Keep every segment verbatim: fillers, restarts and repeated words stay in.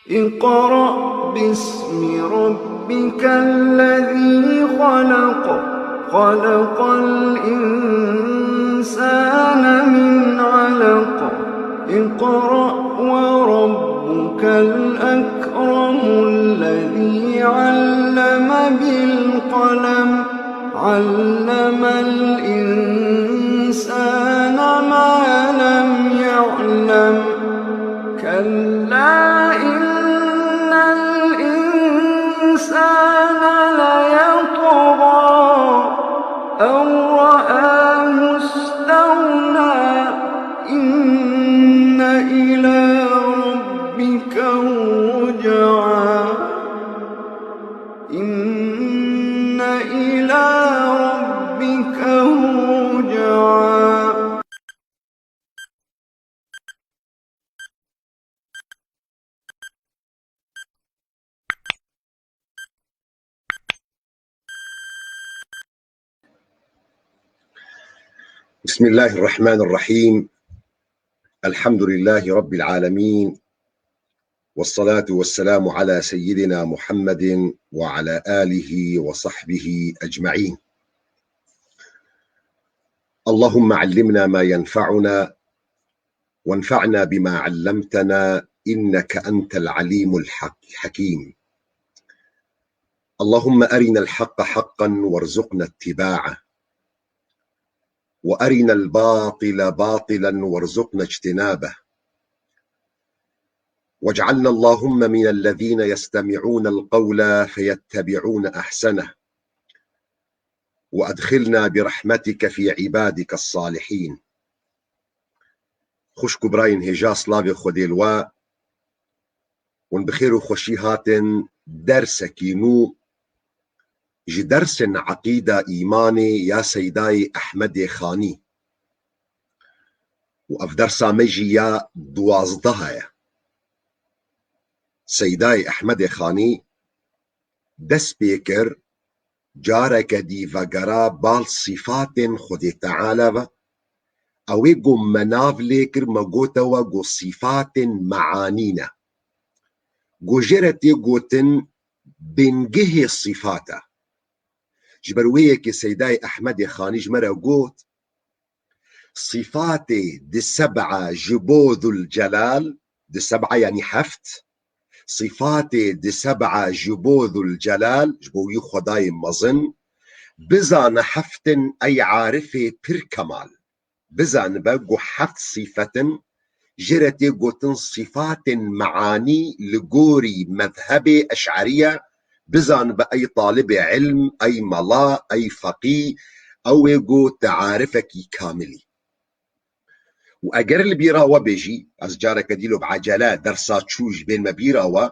اقرأ باسم ربك الذي خلق، خلق الإنسان من علق، اقرأ وربك الأكرم الذي علم بالقلم، علم الإنسان ما لم يعلم، كلا إن الإنسان ليطغى أن رآه استغنى، إن إلى ربك الرجعى، إن إلى ربك الرجعى. بسم الله الرحمن الرحيم. الحمد لله رب العالمين. والصلاة والسلام على سيدنا محمد وعلى آله وصحبه أجمعين. اللهم علمنا ما ينفعنا وانفعنا بما علمتنا إنك أنت العليم الحك-، الحكيم. اللهم أرنا الحق حقا وارزقنا اتباعه، وأرنا الباطل باطلا وارزقنا اجتنابه، واجعلنا اللهم من الذين يستمعون القول فيتبعون أحسنه، وأدخلنا برحمتك في عبادك الصالحين. Xwişk û birayên hêja, slavê Xwedê li we, hûn bi xêr û xweşî hatin dersekî nû ji dersên eqîda îmanê ya Seydayê Ehmedê Xanî û ev dersa me jî ya duwazdeh ye. Seydayê Ehmedê Xanî dest pê kir, careke dî vegera bal sîfatên Xwedê Teala ve, ew ê ku me nav lê kir, me gote we ku sîfatên meanî ne. Ku jê re tê gotin bingehê sîfat e. Ji ber wê yekê Seydayê Ehmedê Xanî ji me re got, sîfatê di seb'a ji bo Zul Celal, di seb'a yanî heft, sîfatê di seb'a ji bo Zul Celal, ji bo wî Xwedayê mezin, bizane heft in ey arifê pir kemal. Bizanibe ku heft sîfet in, jê re tê gotin sîfatên meanî li gorî mezhebê Eş'erî ye, bizanibe ey talibê ilm, ey mela, ey feqî, ew ê ku tu arifekî kamil î. Û eger li bîra we bê jî, ez careke dî lo bi ecele dersa çû ji bên me bîra we,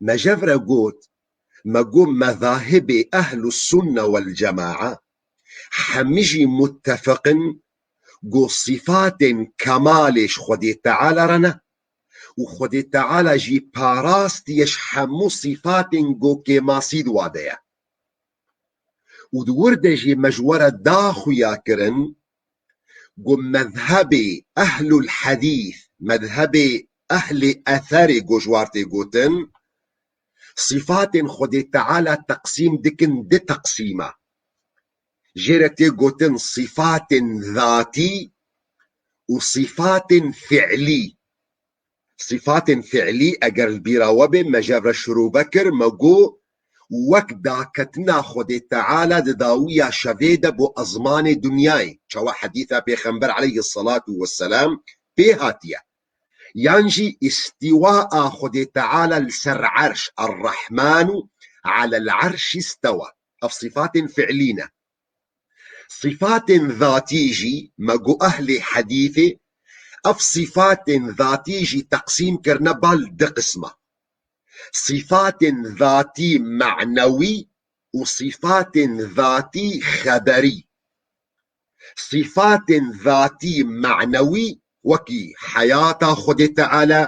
me jev re got, me got mezahibê ehlu sunne wel cemaa, hemî jî muttefiq in ku sîfatên kemalê ji Xwedê Teala re ne û Xwedê Teala jî parastiye ji hemû sîfatên ku kêmasî di wa de ye. Û di wir de jî me ji we re da xuya kirin ku mezhebê ehlul hedîs, mezhebê ehlê etherê ku ji war tê gotin, sîfatên Xwedê Teala teqsîm dikin di teqsîma. Jê re tê gotin sîfatên zatî û sîfatên fi'lî. Sîfatên fi'lî eger li bîra we bê, me jev re şirûbe kir, me got, wek daketina Xwedê Teala di dawiya şevê de bo ezmanê dinyayê, çawa hedîsa Pêxember aleyhisselatu vesselam pê hatiye. Yan jî îstîwaa Xwedê Teala li ser erş, Errehmanu alel erşî stewa. Ev sîfatên fi'lî ne. Sîfatên zatî jî, me got ehlê hedîsê, ev sîfatên zatî jî teqsîm kirine bal di qisma. Sîfatên zatî manewî û sîfatên zatî xeberî. Sîfatên zatî manewî wekî heyata Xwedê Teala,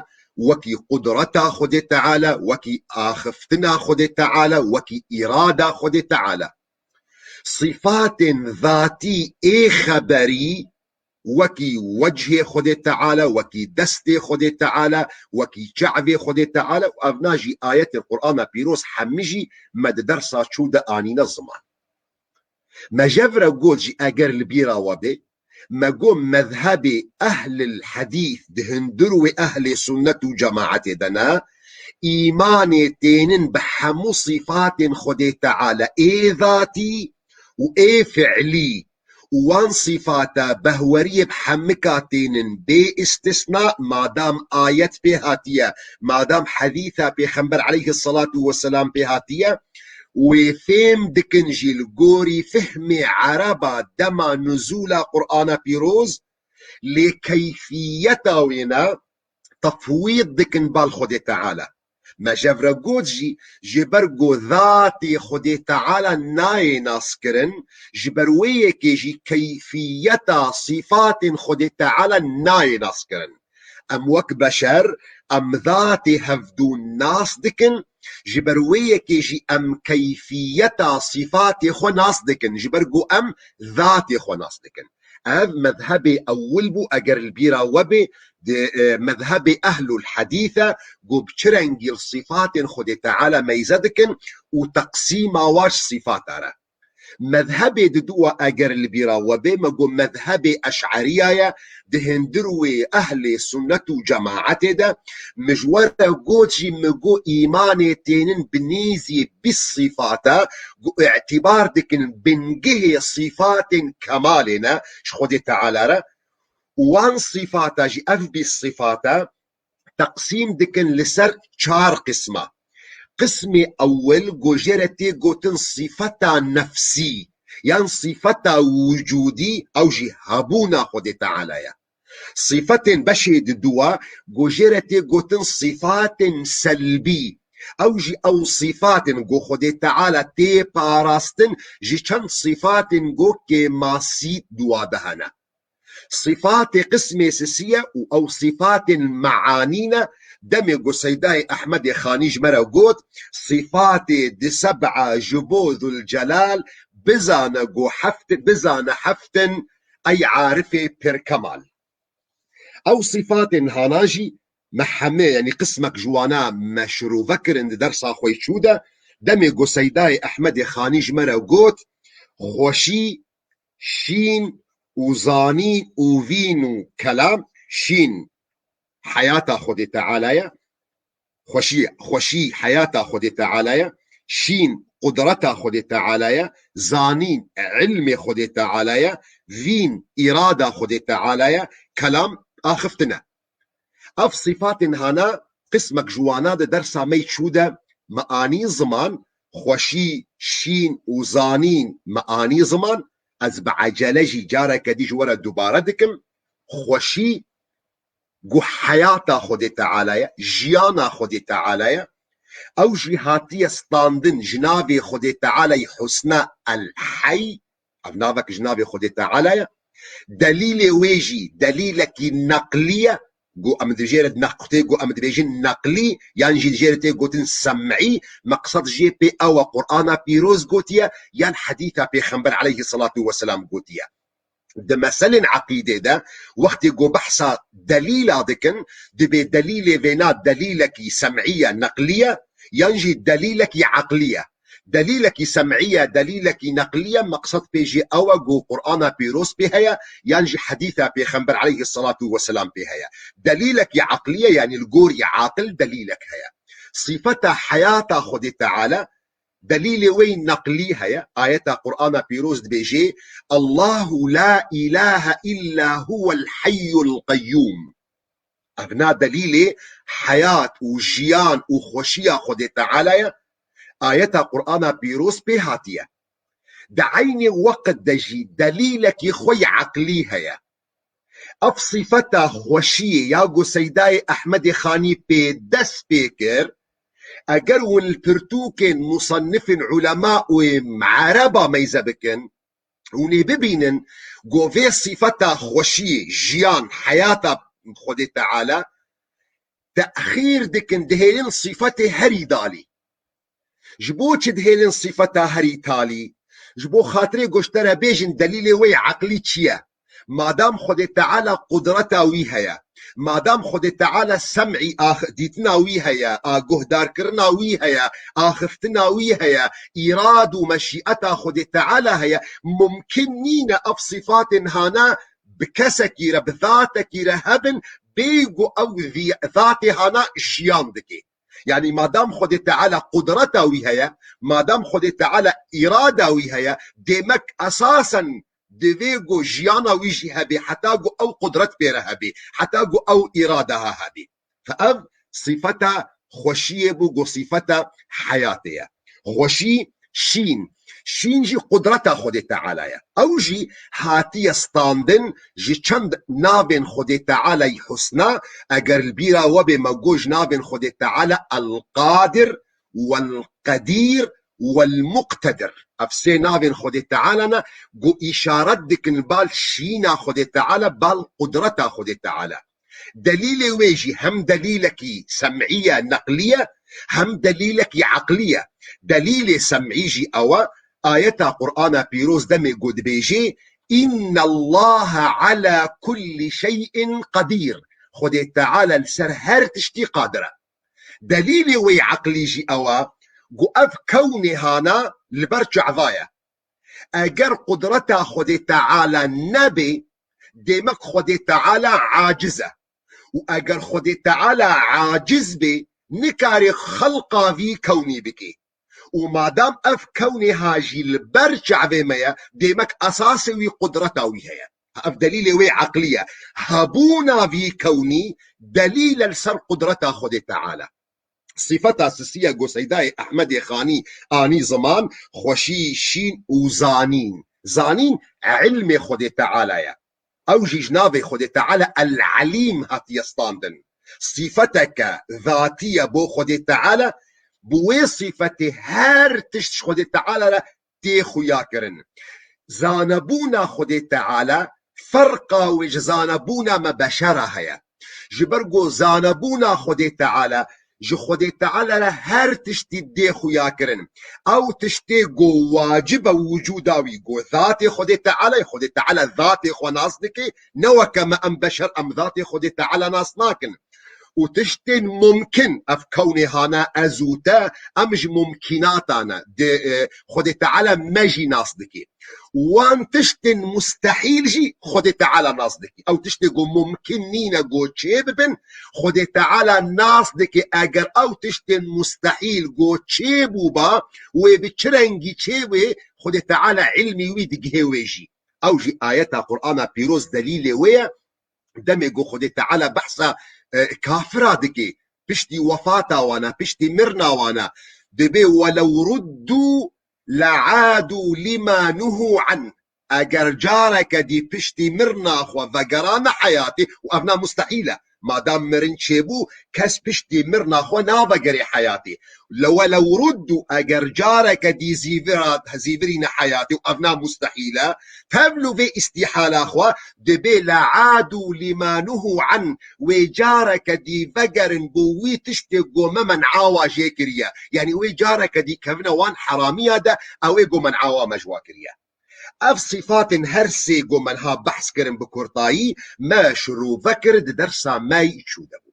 wekî qudreta Xwedê Teala, wekî axiftina Xwedê Teala, wekî îrada Xwedê Teala. Sîfatên zatî ê xeberî wekî wechê Xwedê Teala, wekî destê Xwedê Teala, wekî çavê Xwedê Teala û evna jî ayetên Qur'ana Pîroz hemî jî me di dersa çû de anîne ziman. Me jev re got jî eger li bîra we bê, me got mezhebê ehlil hedîth di hundir wê ehlê sunnet û cemaetê de ne, îmanê tênin bi hemû sîfatên Xwedê Teala ê zatî û ê fi'lî û wan sîfata behweriyê bi hemika tênin bê istisna, madam ayet pê hatiye, madam hedîsa Pêxember aleyhisselatu vesselam pê hatiye, wê fêm dikin jî li gorî fihmê ereba dema nuzûla Qur'ana pîroz, lê keyfiyeta wê ne tefwîd dikin bal Xwedê Teala. Me jev re got jî, ji ber ku zatê Xwedê Teala nayê naskirin, ji ber wê yekê jî keyfiyeta sîfatên Xwedê Teala nayê naskirin. Em wek beşer, em zatê hevdû nas dikin, ji ber wê yekê jî em keyfiyeta sîfatê xwe nas dikin, ji ber ku em zatê xwe nas dikin. Ev mezhebê ewil bû, eger li bîra we bê, di, e, mezhebê ehlul hedîs e, ku bi çi rengî li sîfatên Xwedê Teala meyze dikin û teqsîma wa ji sîfata re. Mezhebê diduwa eger li bîra we bê, me got mezhebê eş'eriya ye, di hundir wê ehlê sunnet û cemaetê de, min ji we re got jî, min got îmanê tênin bi nêzî bîst sîfat e, ku îtîbar dikin bingehê sîfatên kemalê ne ji Xwedê Teala re, û wan sîfata jî, ev bîst sîfata, teqsîm dikin li ser çar qisma. Qismê ewil ku jê re tê gotin sîfeta nefsî, yan sîfeta wicûdî, ew jî hebûna Xwedê Teala ye. Sîfetên beşê diduwa ku jê re tê gotin sîfatên selbî, ew jî ew sîfatên ku Xwedê Teala tê parastin ji çend sîfatên ku kêmasî duwa de hene. Sîfatê qismê sisî ye û ew sîfatên meanî ne, demê ku Seydayê Ehmedê Xanî ji me re got, sîfatê di seb'a ji bo Zûlcelal bizane ku heft, bizane heft in, ey arifê pêrkemal. Ew sîfatên hana jî me hemê, yanî qismek ji wana me şirove kirin di dersa xwe yê çû de, demê ku Seydayê Ehmedê Xanî ji me re got, xweşî, şîn û zanîn û vîn û kelam, şîn heyata Xwedê Teala ye, xweşî, xweşî heyata Xwedê Teala ye, şîn qudreta Xwedê Teala ye, zanîn ilmê Xwedê Teala ye, vîn îrada Xwedê Teala ye, kelam axiftin e. Ev sîfatên hana qismek ji wana di dersa me yê çû de me anî ziman, xweşî, şîn û zanîn me anî ziman, ez bi ecele jî careke dî ji we re dubare dikim, xweşî ku heyata Xwedê Teala ye, jiyana Xwedê Teala ye, ew jî hatiye standin ji navê Xwedê Teala yê Husna El Hey, ev navek ji navê Xwedê Teala ye. Delîlê wê jî delîlekî neqlî ye, ku em di jê re nequtê, ku em dibêjin neqlî, yan jî di jê re tê gotin sem'î, meqsed jê pê ew e, Qur'ana pîroz gotiye, yan hedîsa Pêxember aleyhisselatu vesselam gotiye. Di meselên eqîdê de, wextê ku behsa delîla dikin, dibê delîlê vêna delîlekî sem'î ye, neqlî ye, yan jî delîlekî eqlî ye. Delîlekî sem'î ye, delîlekî neqlî ye, meqsed pê jê ew e ku Qur'ana pîroz pê heye, yan jî hedîsa Pêxember aleyhisselatu vesselam pê heye. Delîlekî eqlî ye, yanî li gorî aqil delîlek heye. Sîfeta heyata Xwedê Teala, delîlê wê neqlî heye. Ayeta Qur'ana pîroz dibêje, "Allahu la ilahe illa huwel hayyul qayyum." Evna delîlê heyat û jiyan û xweşiya Xwedê Teala ye. Ayeta Qur'ana pîroz pê hatiye. Di eynê weqt de jî delîlekî xwe yê eqlî heye. Ev sîfeta xweşiyê ya ku Seydayê Ehmedê Xanî pê dest pê kir, eger hûn li pirtûkên musannifên ulema û ên ereba meyze bikin, hûn ê bibînin ku vê sîfeta xweşiyê, jiyan, heyata Xwedê Teala, texîr dikin, dihêlin sîfetê herî dalî. Ji bo çi dihêlin sîfeta herî talî? Ji bo xatirê goştere bêjin delîlê wê eqlî çi ye? Madam Xwedê Teala qudreta wî heye, madam Xwedê Teala sem'î, ax-, dîtina wî heye, aguhdarkirina wî heye, axiftina wî heye, îrad û meşîeta Xwedê Teala heye, mumkin nîne ev sifatên hana bi kesekî re, bi zatekî re hebin, bê ku ew zî-, zatê hana jiyan dike. Yanî madam Xwedê Teala qudreta wî heye, madam Xwedê Teala îrada wî heye, demek esasen divê ku jiyana wî jî hebe, heta ku ew qudret pê re hebe, heta ku ew îrada ha hebe. Fe ev sifeta xweşiyê bû, ku sifeta heyatê ye. Xweşî, şîn. Şîn jî qudreta Xwedê Teala ye. Ew jî hatiye standin ji çend navên Xwedê Tealay husna, eger li bîra we bê me got ji navên Xwedê Teala El-Qadir, Wel-Qedîr, Wel-Muqtedir. Ev sê navên Xwedê Teala ne, ku îşaret dikin bal şîna Xwedê Teala, bal qudreta Xwedê Teala. Delîlê wê jî hem delîlekî sem'î ye, neqlî ye, hem delîlekî eqlî ye. Delîlê sem'î jî ew e, ayeta Qur'ana Pîroz demê ku dibêjê, "Innallaha ala kulli şey'in qedîr." Xwedê Teala li ser her tiştî qadir e. Delîlê wê eqlî jî ew e ku ev kewnê hana li ber çava ye. Eger qudreta Xwedê Teala nebê, demek Xwedê Teala aciz e. Û eger Xwedê Teala aciz bê, nikare xelqa vî kewnî bike. Û madam ev kewnê ha jî li ber çavê me ye, demek esasê wî qudreta wî heye. Ev delîlê wê eqlî ye. Hebûna vî kewnî delîl e li ser qudreta Xwedê Teala. Sifeta sisiye ku Seydayê Ehmedê Xanî anî ziman, xweşî, şîn û zanîn. Zanîn ilmê Xwedê Teala ye. Ew jî ji navê Xwedê Teala El-Elîm hatiye standin. Sifeteke zatî ye bo Xwedê Teala, bi wê sifetê her tişt ji Xwedê Teala re tê xuya kirin. Zanebûna Xwedê Teala ferqa wê ji zanebûna me beşera heye. Ji ber ku zanebûna Xwedê Teala, ji Xwedê Teala re her tiştî dê xuya kirin. Ew tiştê ku wacib e wicûda wî, ku zatê Xwedê Teala ye, Xwedê Teala zatê xwe nas dike, ne weke me em beşer em zatê Xwedê Teala nas nakin. Û tiştên mumkin, ev kewnê hana ez û te, em ji mumkînatan e. Di, e, Xwedê Teala me jî nas dike. Wan tiştên mustehîl jî Xwedê Teala nas dike. Ew tiştê ku mumkin nîne ku çê bibin, Xwedê Teala nas dike. Eger ew tiştên mustehîl ku çê bûba, wê bi çi rengî çê wê, Xwedê Teala ilmî wî digihê wê jî. Ew jî ayeta Qur'ana Pîroz delîlê wê ye. Demê ku Xwedê Teala behsa, e, kafira dike, piştî wefata wana, piştî mirna wana, dibê, "Welew ruddu le'adu lima nuhu an." Eger careke dî piştî mirna xwe vegerane heyatê, û ev na mustehîl e. Madam mirin çêbû, kes piştî mirna xwe navegerê heyatê. Le welew ruddu, eger careke dî zîvira-, zîvirîne heyatê, û ev na mustehîl e, tevlû vê îstîhala xwe, dibê le'adu lima nuhu an, wê careke dî vegerin bo wî tiştê ku me men'a wa jê kiriye. Yanî wê careke dî kevine wan heramiya de, ew ê ku men'a wa me ji wa kiriye. Ev sifatên her sê ku me niha behs kirin bi kurtayî, me şirove kir di dersa me yî çû de bû.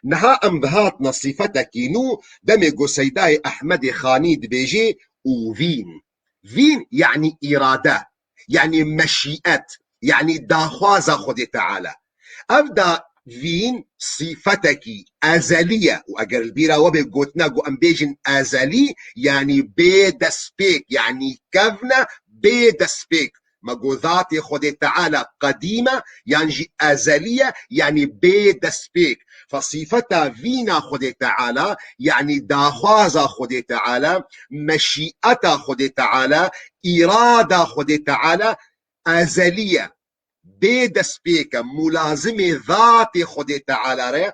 Niha em dihatina sîfetekî nû, demê ku Seydayê Ehmedê Xanî dibêjê û vîn. Vîn yanî îrade, yanî meşîet, yanî daxwaza Xwedê Teala. Ev da vîn sîfetekî ezelî ye û eger li bîra we bê gotina ku em bêjin ezelî, yanî bê destpêk, yanî kevne bê destpêk. Me got zatê Xwedê Teala qedîm e, yan jî ezelî ye, yanî bê destpêk. Fe sîfeta vîna Xwedê Teala, yanî daxwaza Xwedê Teala, meşîeta Xwedê Teala, îrada Xwedê Teala ezelî ye. Bê destpêk e, mulazimê zatê Xwedê Teala re,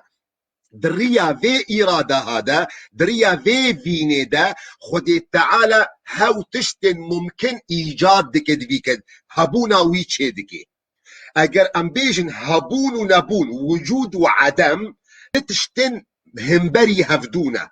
di riya vê îradaha de, di riya vê vînê de, Xwedê Teala hew tiştên mumkin îcad dike, di vî ke hebûna wî çê dike. Eger em bêjin hebûn û nebûn, wicûd û edem, di tiştên hemberî hevdû ne.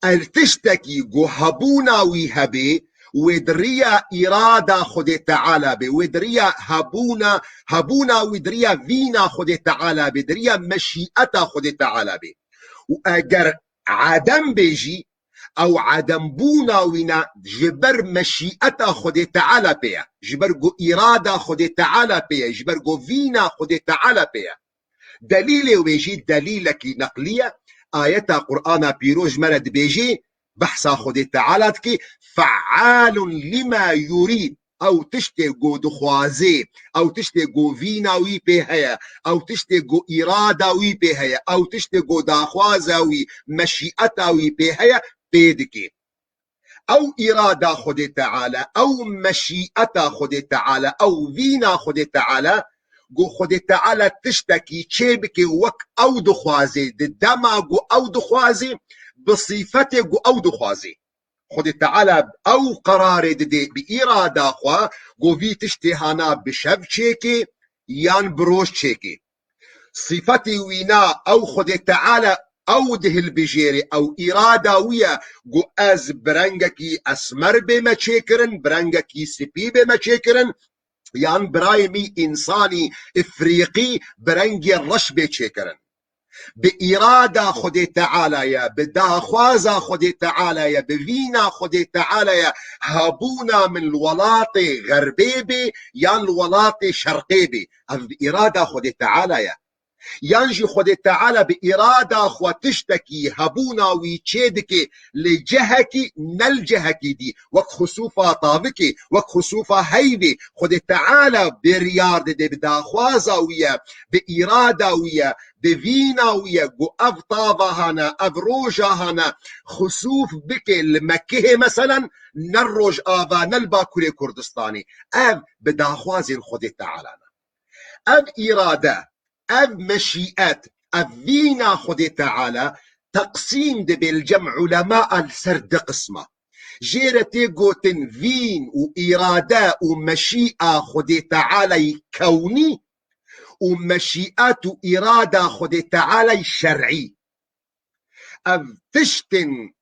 Ev tiştekî ku hebûna wî hebê, Wê di riya îrada Xwedê Teala bê, wê di riya hebûna, hebûna wî di riya vîna Xwedê Teala bê, di riya meşîeta Xwedê Teala bê. Û eger edem bê jî, ew edembûna wî ne ji ber meşîeta Xwedê Teala pê ye, ji ber ku îrada Xwedê Teala pê ye, ji ber ku vîna Xwedê Teala pê ye. Delîlê wê jî delîlekî neqlî ye. Ayeta Qur'ana Pîroz ji me re dibêjî, behsa Xwedê Teala dikî, fealun lima yurîd. Ew tiştê ku dixwazê, ew tiştê ku vîna wî pê heye, ew tiştê ku îrada wî pê heye, ew tiştê ku daxwaza wî, meşîeta wî pê heye, pê dikê. Ew îrada Xwedê Teala, ew meşîeta Xwedê Teala, ew vîna Xwedê Teala, ku Xwedê Teala tiştekî çê bike wek ew dixwazê, di dema ku ew dixwazê, bi sîfetê ku ew dixwazê. Xwedê Teala ew qerarê didê bi îrada xwe, ku vî tiştê hana bi şev çêkê yan bi roj çêkê. Sîfetê wîna ew Xwedê Teala ew dihilbijêrê, ew îrada wî ye ku ez bi rengekî esmer bême çêkirin, bi rengekî spî bême çêkirin, yan birayê min însanî îfrîqî bi rengê reş bê çêkirin. Bi îrada Xwedê Teala ye, bi daxwaza Xwedê Teala ye, bi vîna Xwedê Teala ye, hebûna min li welatê xerbê bê yan li welatê şerqê bê. Ev bi îrada Xwedê Teala ye. Yan jî Xwedê Teala bi îrada xwe tiştekî hebûna wî çê dike li cihekî, ne li cihekî dî, wek xisûfa tavikê, wek xisûfa heyvê, Xwedê Teala biryar dide, bi daxwaza wî ye, bi îrada wî ye, bi vîna wî ye, ku ev tava hane, ev roja hane, xisûf bike li Mekihê meselen, ne li Rojava, ne li Bakurê Kurdistanê. Ev bi daxwazên Xwedê Teala ne. Ev îrade, ev meşîet, ev vîna Xwedê Teala teqsîm dibe li cem ulema li ser du qisma. Jê re tê gotin vîn û îrade û meşîa Xwedê Tealay kewnî û meşîet û îrada Xwedê Tealay şer'î. Ev tiştên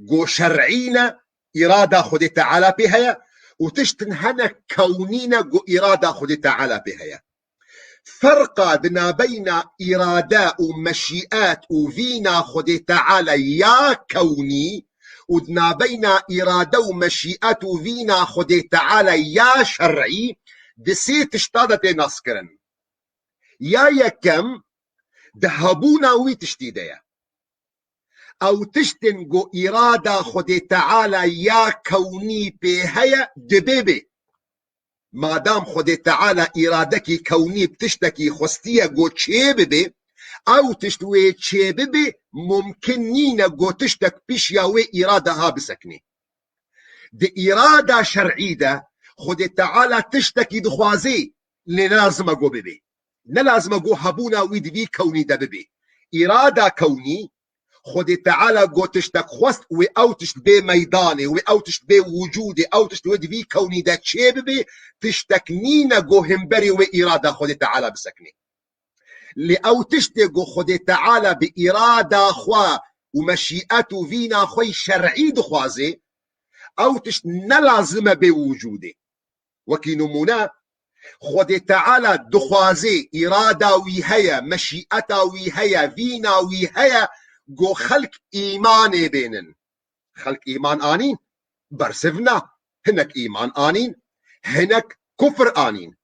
ku şer'î ne, îrada Xwedê Teala pê heye û tiştên hene kewnî ne ku îrada Xwedê Teala pê heye. Ferqa di nabeyna îrade û meşîet û vîna Xwedê Teala ya kewnî û di nabeyna îrade û meşîet û vîna Xwedê Teala ya şer'î di sê tişta de tê naskirin. Ya yekem di hebûna wî tiştî de ye. Ew tiştên ku îrada Xwedê Teala ya kewnî pê heye, dibe bê. Madam Xwedê Teala îradekî kewnî bi tiştekî xwestiye ku çê bibe, ew tişt wê çê bibe, mumkin nîne ku tiştek pişiya wê îrada ha biseknê. Di îrada şer'î de Xwedê Teala tiştekî dixwazê, lê ne lazim e ku bibê. Ne lazim e ku hebûna wî di vî kewnî de bibê. Îrada kewnî, Xwedê Teala ku tiştek xwest, wê ew tişt bê meydanê, wê ew tişt bê wicûdê, ew tişt wê di vî kewnî de çê bibê, tiştek nîne ku himberî wê îrada Xwedê Teala biseknê. Lê ew tiştê ku Xwedê Teala bi îrada xwe û meşîet û vîna xwe yî şer'î dixwazê, ew tişt ne lazim e bê wicûdê. Wekî nimûne, Xwedê Teala dixwazê, îrada wî heye, meşîeta wî heye, vîna wî heye, ku xelk îmanê bênin. Xelk îman anîn, bersiv na. Hinek îman anîn, hinek kufr anîn.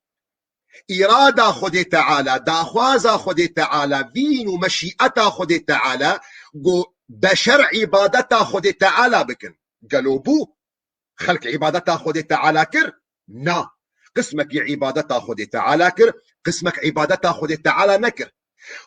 Îrada Xwedê Teala, daxwaza Xwedê Teala, vîn û meşîeta Xwedê Teala, ku beşer îbadeta Xwedê Teala bikin. Gelo bû? Xelk îbadeta Xwedê Teala kir? Na. Qismekî îbadeta Xwedê Teala kir, qismek îbadeta Xwedê Teala nekir.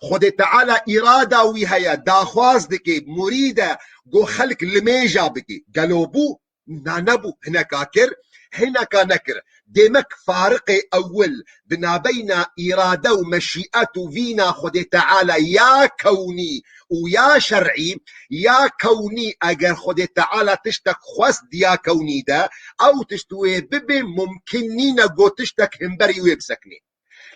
Xwedê Teala îrada wî heye, daxwaz dike, murîd e, ku xelk limêja bike. Gelo bû? Na, nebû. Hineka kir, hineka nekir. Demek fariqê ewil di nabeyna îrade û meşîet û vîna Xwedê Teala ya kewnî û ya şer'î, ya kewnî eger Xwedê Teala tiştek xwest di ya kewnî de, ew tişt wê bibê, mumkin nîne ku tiştek himberî wê biseknê.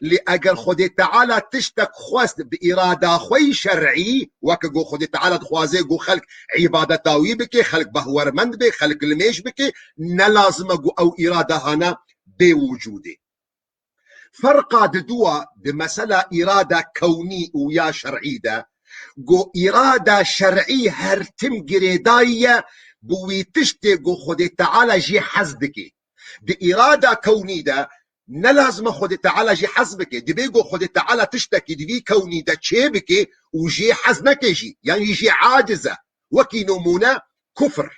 Lê eger Xwedê Teala tiştek xwest bi îrada xwe yî şer'î, weke ku Xwedê Teala dixwaze ku xelk îbadeta wî bike, xelk behwermend be, xelk limêj bike, ne lazim e ku ew îrada hana bê wicûdê. Ferqa diduwa di mesela îrada kewnî û ya şer'î de, ku îrada şer'î her tim girêdayî ye bi wî tiştê ku Xwedê Teala jê hez dike. Di îrada kewnî de ne lazim e Xwedê Teala jê hez bike. Dibe ku Xwedê Teala tiştekî di vî kewnî de çê bike û jê hez neke jî, yan jî jê aciz e. Wekî nimûne kufr.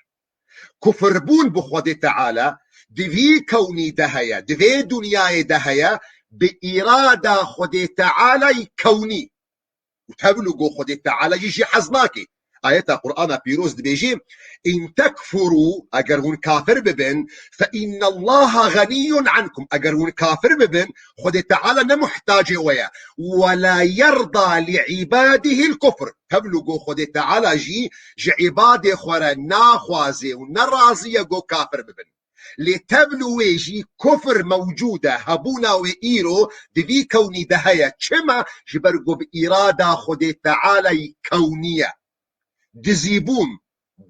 Kufirbûn bi Xwedê Teala di vî kewnî de heye, di vê dinyayê de heye, bi îrada Xwedê Teala yî kewnî. Û tevlû ku Xwedê Teala jî jê hez nake. Ayeta Qur'ana Pîroz dibêje, "In tekfurû", eger hûn kafir bibin, "fe innallaha ganiyyun ankum", eger hûn kafir bibin, Xwedê Teala ne muhtacê we ye. "Ve la yerda li ibadihil kufr." Tevlû ku Xwedê Teala jî ji îbadê xwe re naxwaze û ne razî ye ku kafir bibin. Lê tevlû wê jî kufr mewcûd e, hebûna wê îro di vî kewnî de heye. Çima? Ji ber ku bi îrada Xwedê Teala yî kewnî ye. Dizîbûn,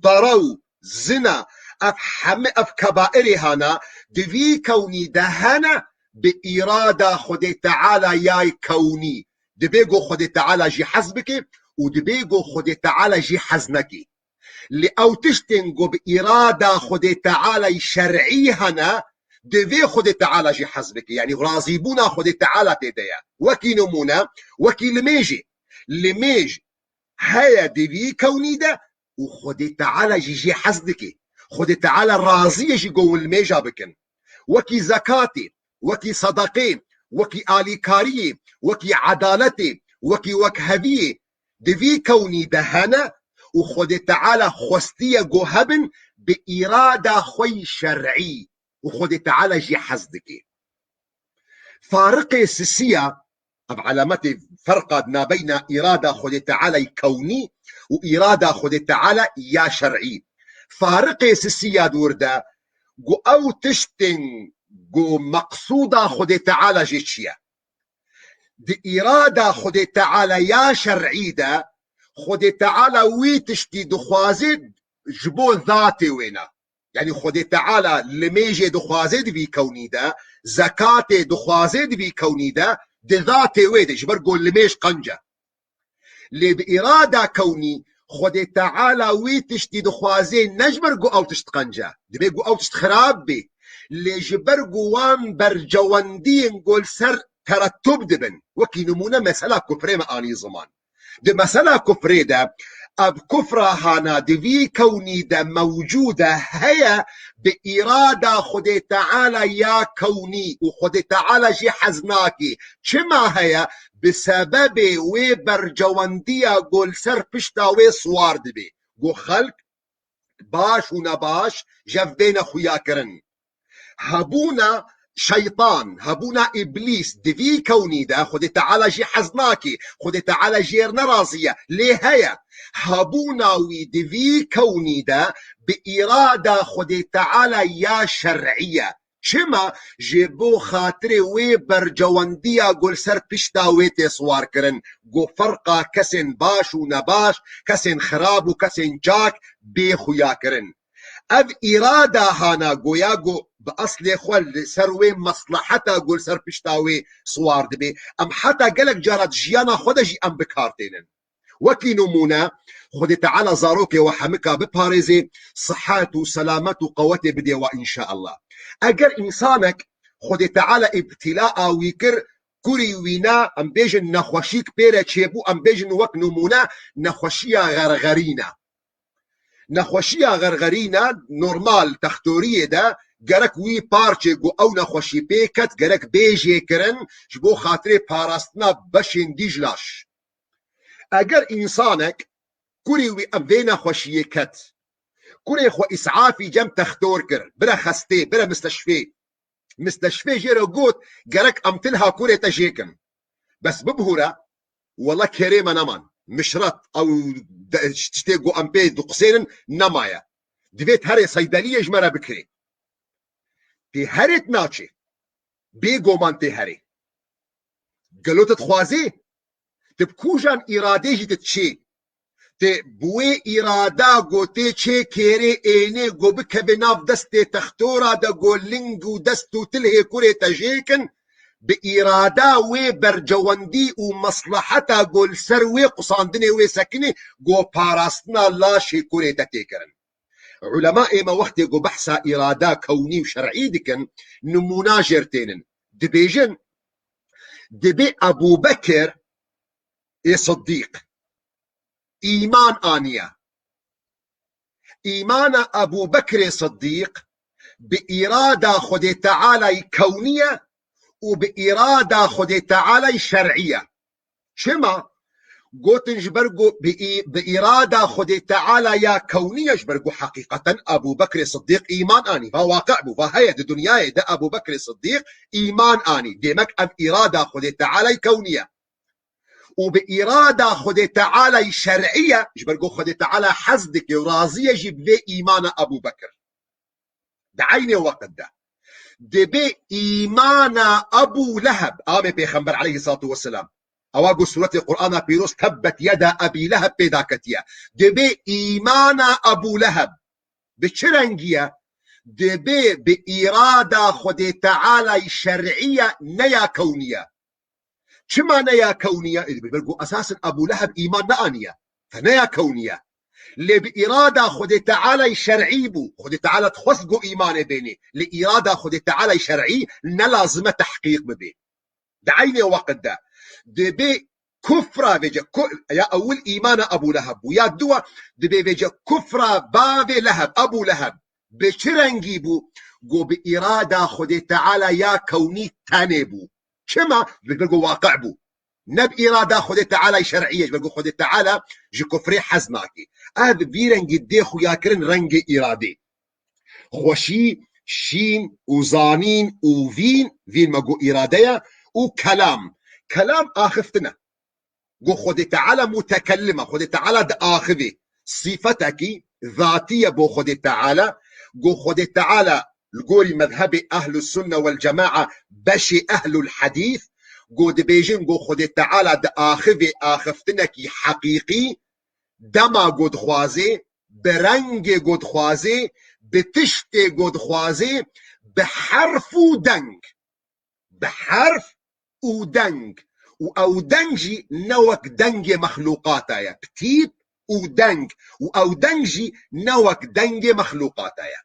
darew, zina, ev heme ev kebairê hana di vî kewnî de hene, bi îrada Xwedê Teala yay kewnî. Dibe ku Xwedê Teala jî hez bike û dibe ku Xwedê Teala jî hez neke. Lê ew tiştên ku bi îrada Xwedê Teala yî şer'î hene, divê Xwedê Teala jî hez bike. Yanî razîbûna Xwedê Teala tê de ye. Wekî nimûne, wekî limêjê. Limêj heye di vî kewnî de û Xwedê Teala jî jê hez dike. Xwedê Teala razî ye jî ku hûn limêja bikin. Wekî zekatê, wekî sedeqê, wekî alîkariyê, wekî edaletê, wekî wekheviyê di vî kewnî de hene û Xwedê Teala xwestiye ku hebin bi îrada xwe yî şer'î û Xwedê Teala jê hez dike. Fariqê sisiya, ev alametê ferqa nabeyna îrada Xwedê Teala yî kewnî û îrada Xwedê Teala ya şer'î. Fariqê sisiya dûr de ku ew tiştên ku meqsûda Xwedê Teala jê çi ye? Di îrada Xwedê Teala ya şer'î de Xwedê Teala wî tiştî dixwaze ji bo zatê wê ne. Yanî Xwedê Teala limêjê dixwaze di vî kewnî de, zekatê dixwaze di vî kewnî de, di zatê wê de, ji ber ku limêj qenc e. Lê bi îrada kewnî Xwedê Teala wî tiştî dixwaze ne ji ber ku ew tişt qenc e. Dibe ku ew tişt xirab bê. Lê ji ber ku wan bercewendiyên ku li ser teretub dibin. Wekî nimûne mesela kufrê me anî ziman. Di mesela kufrê de, ev kufra hana di vî kewnî de mewcûd e, heye, bi îrada Xwedê Teala ya kewnî û Xwedê Teala jî hez nake. Çima heye? Bi sebebê wê bercewendiya ku li ser pişta wê siwar dibe. Ku xelk baş û nebaş ji hev bêne xuyakirin. Hebûna şeytan, hebûna îblîs di vî kewnî de Xwedê Teala jî hez nake, Xwedê Teala jê re nerazî ye, lê heye. Hebûna wî di vî kewnî de bi îrada Xwedê Teala ya şer'î ye. Çima? Ji bo xatirê wê bercewendiya ku li ser pişta wê tê siwar kirin, ku ferqa kesên baş û nebaş, kesên xirab û kesên çak bê xuyakirin. Ev îrada hana goya ku bi eslê xwe li ser wê mesleheta ku li ser pişta wê siwar dibe, em heta gelek cara di jiyana xwe de jî em bi kar tênin. Wekî nimûne, Xwedê Teala zarokê we hemika biparêzê, sihet û selamet û qewetê bidê we înşeallah. Eger însanek Xwedê Teala îbtîlaa wî kir, kurî wî ne, em bêjin nexweşîk pê re çêbû, em bêjin wek nimûne nexweşiya xerxerîn e. Nexweşiya xerxerîn e normal textoriyê de gerek wî parçê ku ew nexweşî pê ket, gerek bê jêkirin, ji bo xatirê parastina beşên dî ji laş. Eger însanek kurî wî em vê nexweşiyê ket, kurê xwe îsafî cem textor kir, bire xestê, bire misteşfê. Misteşfê jê re got, gerek em tilha kurê te jêkin. Bes bibhure, wela kêrê me neman. Mişret, ew de-, tiştê ku em pê diqusênin nemaye. Divê herê seydeliyê ji me re bikirê. Tê herê naçê. Bêgoman tê herê. Gelo tu dixwazî? Tu bi kûjan îradê jî tu diçî? Tê bi wê îrada go tê çê kêrê ênê go bikeve nav destê textora de go ling û dest û tilhê kurê te jêkin, bi îrada wê bercewendî û mesleheta go li ser wê qusandinê wê sekinê go parastina laşê kurê te tê kirin. Ulema ême wextê go behsa îrada kewnî û şer'î dikin, nimûna jêr tênin. Dibêjin, dibê Ebû Bekir ê Siddîq îman aniye. Îmana Ebû Bekrê Siddîq bi îrada Xwedê Tealay kewnî ye û bi îrada Xwedê Tealay şer'î ye. Çima? Gotin ji ber ku bi î-, bi îrada Xwedê Teala ya kewnî ye, ji ber ku heqîqeten Ebû Bekrê Siddîq îman anî. Va waqi bû, va heye di dinyayê de Ebû Bekrê Siddîq îman anî. Demek ev îrada Xwedê Tealay kewnî ye. Û bi îrada Xwedê Tealay şer'î ye, ji ber ku Xwedê Teala hez dike û razî ye jî bi vê îmana Ebû Bekir. Di eynê weqt de dibê îmana Ebû Leheb, amê Pêxember aleyhissalatu vesselam. Ewa ku sûretê Qur'ana pîroz Tebbet yeda Ebî Leheb pê daketiye. Dibê îmana Ebû Leheb. Bi çi rengî ye? Dibê bi îrada Xwedê Tealay şer'î ye, ne ya kewnî ye. Çima ne ya kewnî ye? Ê, ber ku esasen Ebû Leheb îman neaniye. Fe ne ya kewnî ye. Lê bi îrada Xwedê Tealay şer'î bû. Xwedê Teala dixwest ku îmanê bênê. Lê îrada Xwedê Tealay şer'î ne lazim e tehqîq bibe. Di eynê weqt de dibê kufra vêce, ku-, ya ewil îmana Ebû Leheb bû. Ya duwa dibê vêce kufra bavê Leheb, Ebû Leheb. Bi çi rengî bû? Go bi îrada Xwedê Teala ya kewnî tenê bû. Çima? Ji ber ku waqi bû. Ne bi îrada Xwedê Tealay şer'î ye, ji ber ku Xwedê Teala ji kufrê hez nake. Ev vî rengî dê xuyakirin rengê îradê. Xweşî, şîn û zanîn û vîn, vîn me got îrade ye, û kelam. Kelam axiftin e. Got Xwedê Teala mutekellim e, Xwedê Teala diaxivê. Sîfetekî zatî ye bo Xwedê Teala. Got Xwedê Teala li gorî mezhebê Ehlus Sunne wel Cemaa, beşê Ehlul Hedîth, got dibêjin, got Xwedê Teala diaxivê axiftinekî heqîqî, dema got dixwazê, bi rengê got dixwazê, bi tiştê got dixwazê, bi herf û deng. Bi herf û deng. Û ew deng jî ne wek dengê mexlûqata ye. Bi tîp û deng. Û ew deng jî ne wek dengê mexlûqata ye.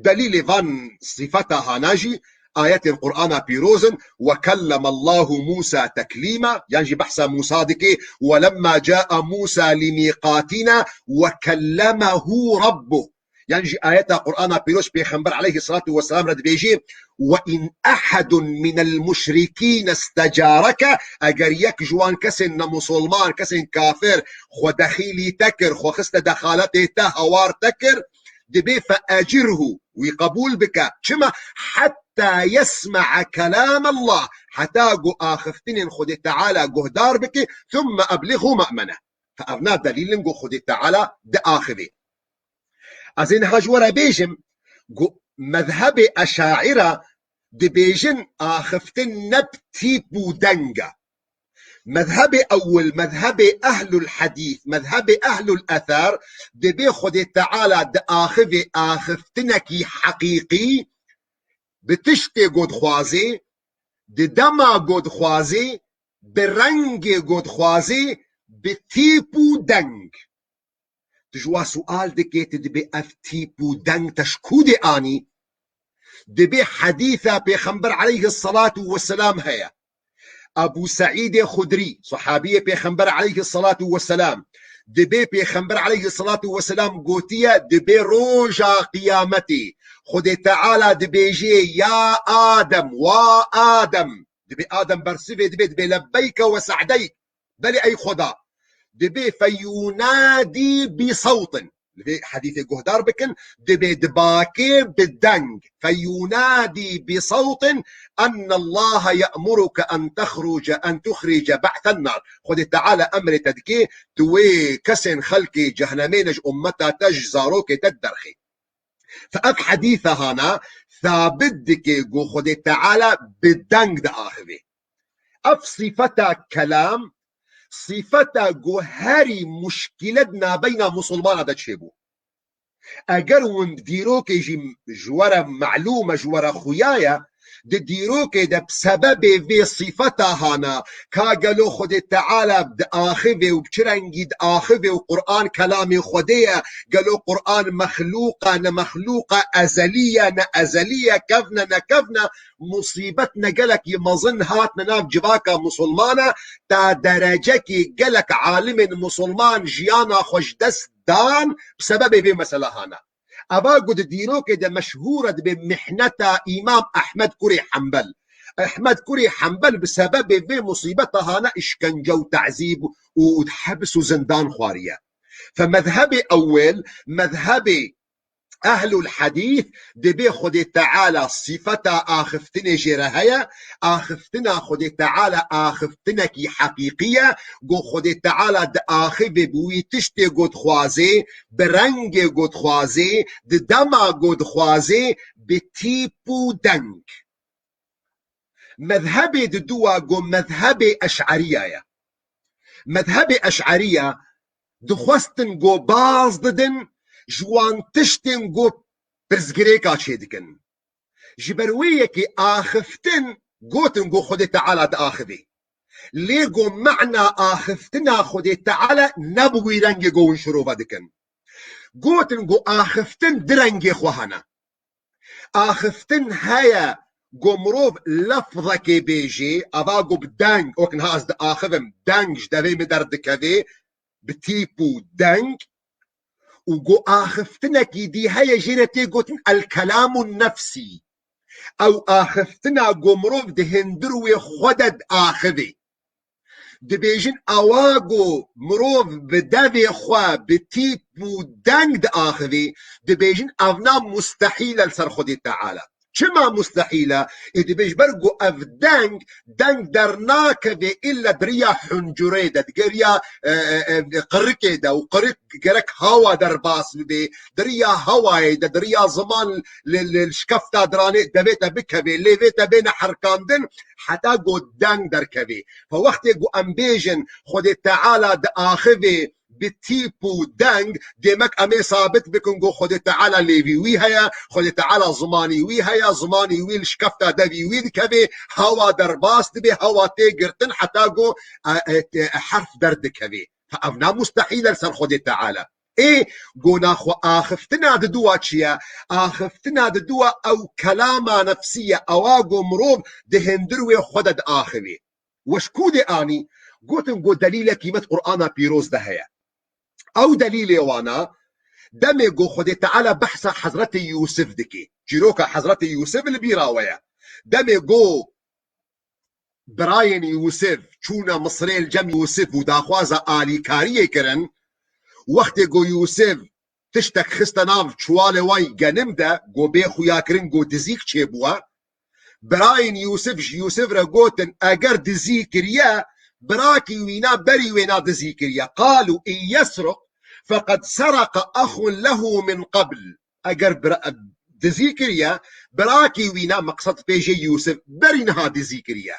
Delîlê van sifeta hana jî ayetên Qur'ana pîroz in, "Ve kellemallahu Musa teklîma", yan jî behsa Musa dike, "Ve lemma caa Musa limîqatina ve kellemehu Rabbuh." Yan jî ayeta Qur'ana pîroz Pêxember aleyhissalatu vesselam re dibêje, "Ve in ehedun minel muşrikîne istecareke", eger yek ji wan kesên nemusulman, kesên kafir, xwe dexîlî te kir, xwe xiste dexaletê te, hewar te kir, dibê "fe ecirhu", wî qebûl bike. Çima? "Hetta yesme'a kelam Allah", heta ku axiftinên Xwedê Teala guhdar bike, "thumme eblighu ma'mene". Fe ev na delîl in ku Xwedê Teala diaxivê. Ez ê niha ji we re bêjim ku mezhebê Eşaira dibêjin axiftin ne bi tîp û deng e. Mezhebê ewil, mezhebê ehlul hedîth, mezhebê ehlul ether, dibê Xwedê Teala diaxivê axiftinekî heqîqî, bi tiştê got dixwazê, di dema got dixwazê, bi rengê got dixwazê, bi tîp û deng. Tu ji wa sual dikê, tu dibê ev tîp û deng te ji kû dê anî? Dibê hedîsa Pêxember aleyhisselatu vesselam heye. Ebû Seîdê Xudrî, sahabiyê Pêxember aleyhisselatu vesselam, dibê Pêxember aleyhisselatu vesselam gotiye, dibê roja qiyametê Xwedê Teala dibêjê, "Ya Adem, wa Adem." Dibê Adem bersivê, dibê, "Lebbeyke ve se'deyk." Belê ey Xweda. Dibê "feyunadî bi sewtin". Li vê hedîsê guhdar bikin, dibê dibakê bi deng. "Feyunadî bi sewtin ennallaha ye'muruke en tehruce, en tuhrice ba'sen nar." Xwedê Teala emrê te dike, tu wê kesên xelkê cehnemê ne ji ummeta te, ji zarokê te derxê. Fe ev hedîsa hana sabit dike ku Xwedê Teala bi deng diaxivê. Ev sîfeta kelam, sîfeta ku herî muşkîle di navbeyna musulmana de çêbû. Eger hûn dîrokê jî ji we re melûm e, ji we re xuya ye, di dîrokê de bi sebebê vê sîfeta hana, ka gelo Xwedê Teala diaxivê û bi çi rengî diaxivê û Quran kelamê Xwedê ye, gelo Quran mexlûq e, ne mexlûq e, ezelî ye, ne ezelî ye, kevn e, ne kevn e, musîbet ne gelekî mezin hatine nav civaka musulmana, ta derecekî gelek alimên musulman jiyana xwe ji dest dan bi sebebê vê mesela hana. Eva ku di dîrokê de meşhûr e, dibê mihneta Îmam Ehmed kurê Hembel. Ehmed kurê Hembel bi sebebê vê musîbeta hana îşkence û tezîb û hebs û zindan xwariye. Fe mezhebê ewil, mezhebê Ehlul Hedîth, dibê Xwedê Teala sîfeta axiftinê jê re heye, axiftina Xwedê Teala axiftinekî heqîqî ye, ku Xwedê Teala diaxivê bi wî tiştê ku dixwazê, bi rengê ku dixwazê, di dema ku dixwazê, bi tîp û deng. Mezhebê diduwa ku mezhebê Eş'eriya ye. Mezhebê Eş'eriya dixwestin ku baz didin ji wan tiştên ku pirsgirêka çêdikin. Ji ber wê yekê axiftin gotin ku Xwedê Teala diaxivê. Lê ku mena axiftina Xwedê Teala ne bi wî rengê ku hûn şirove dikin. Gotin ku axiftin di rengê xwe hene. Axiftin heye ku mirov lefzekê bêjê, eva ku bi deng, wek niha ez diaxivim, deng ji devê min derdikevê, bi tîp û deng, û ku axiftinekî dî heye jê re tê gotin el-kelamun nefsî. Ew axiftina ku mirov di hindir wê xwe de diaxivê. Dibêjin ewa ku mirov bi devê xwe, bi tîp û deng diaxivê, dibêjin evna mustehîl e li ser Xwedê Teala. Çima mustehîl e? Ê dibêj ber ku ev deng, deng dernakeve illa di riya huncurê de, di riya, e, e, e, qirikê de û qirik gerek hawa derbas bibe, di riya hawayê de, di riya ziman li, li, li şkefta diranê devê te bikevê, lê vê te bêne herkandin, heta ku deng derkevê. Fe wextê ku em bêjin, Xwedê Teala diaxivê bi tîp û deng, demek em ê sabit bikin ku Xwedê Teala lêvî wî heye, Xwedê Teala zimanî wî heye, zimanî wî li şkefta devî wî dikevê, hawa derbas dibe, hawa tê girtin heta ku, e, e, e, herf derdikevê. Fe ev ne mustehîl e li ser Xwedê Teala. Ê, gona xwe axiftina diduwa çi ye? Axiftina diduwa ew kelama nefsî ye, ewa ku mirov di hindir wê xwe de diaxivê. We ji ku dê anî? Gotin ku delîlekî me di Qur'ana pîroz de heye. Ew delîlê wana, demê ku Xwedê Teala behsa Hezretê Yûsif dike, çîroka Hezretê Yûsif li bîra we ye. Demê ku birayên Yûsif çûne Misirê li cem Yûsif û daxwaza alîkariyê kirin, wextê ku Yûsif tiştek xiste nav çiwalê wan genim de, ku bê xuyakirin ku dizîk çêbûye, birayên Yûsif ji Yûsif re gotin, eger dizî kiriye, birakî wîna berî wêna dizî kiriye. Qalû in yesriq feqed seraka exun lehu min qebl. Eger bira-, dizî kiriye, birakî wîna, meqsed pê jê Yûsif, berî niha dizî kiriye.